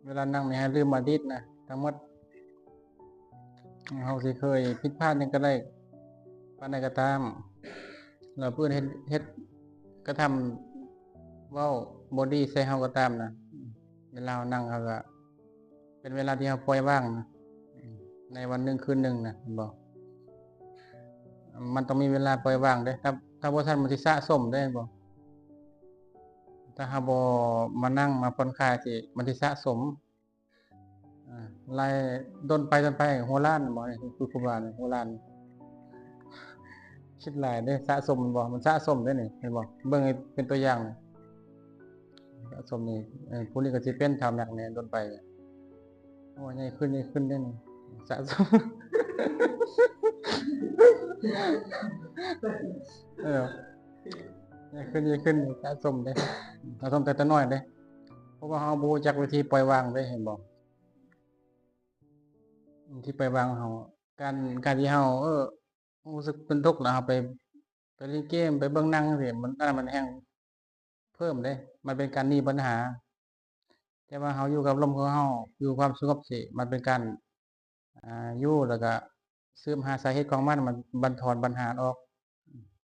ເວລານັ່ງນີ້ໃຫ້ລືມອະດີດນະ ທັງໝົດ. ເຮົາຊິເຄີຍຜິດພາດຫຍັງກໍໄດ້ ປານໃດກໍຕາມ ແລ້ວຜູ້ອື່ນເຮັດ ເຮັດກະທຳ ເວົ້າບໍ່ດີໃສ່ເຮົາກໍຕາມນະ ເວລາເຮົານັ່ງ ເຮົາກໍ ເປັນເວລາທີ່ເຮົາປ່ອຍວາງນະ ໃນວັນໜຶ່ງຄືນໜຶ່ງນະ ເຫັນບໍ່? ມັນຕ້ອງມີເວລາປ່ອຍວາງເດ້ ຖ້າ ຖ້າບໍ່ຊັ້ນມັນຊິສະສົມເດ້ ເຫັນບໍ່? ຖ້າເຮົາບໍ່ມານັ່ງ ມາຜ່ອນຄາຍ ຊິ ມັນຊິສະສົມ ອາ ຫຼາຍ ດົນໄປ ດົນໄປ ຫົວລ້ານ ເຫັນບໍ່? ຄືຄູບານີ້ ຫົວລ້ານ ຄິດຫຼາຍເດ້ ສະສົມ ແມ່ນບໍ່? ມັນສະສົມເດ້ນີ້ ເຫັນບໍ່? ເບິ່ງໃຫ້ເປັນຕົວຢ່າງ ສະສົມນີ້ ເອີ ຜູ້ນີ້ກໍຊິເປັນເທົ່າແມັກແນ່ ດົນໄປ ໂອ້ ໃຫຍ່ຂຶ້ນ ໃຫຍ່ຂຶ້ນເດ້ນີ້ ສະສົມ ເອີ ໃຫຍ່ຂຶ້ນ ໃຫຍ່ຂຶ້ນ ສະສົມເດ້ ສະສົມແຕ່ ແຕ່ນ້ອຍເດ້ ເພາະວ່າເຮົາບໍ່ຮູ້ຈັກວິທີປ່ອຍວາງເດ້ ເຫັນບໍ່? ທີ່ໄປວາງເຮົາ ການ ການທີ່ເຮົາ ເອີ ຮູ້ສຶກເປັນທຸກແລ້ວ ເຮົາໄປ ໄປຫຼິ້ນເກມ ໄປເບິ່ງໜັງຈັ່ງຊີ້ ມັນ ອັນນັ້ນມັນແຮ່ງເພີ່ມເດ້ ມັນເປັນການໜີບັນຫາ. ແຕ່ວ່າເຮົາຢູ່ກັບລົມຂອງເຮົາ ຢູ່ຄວາມສະຫງົບຊິ ມັນເປັນການ ອ່າ ຢູ່ ແລ້ວກະສືບຫາສາເຫດຂອງມັນ ມັນບັນທອນບັນຫາອອກ.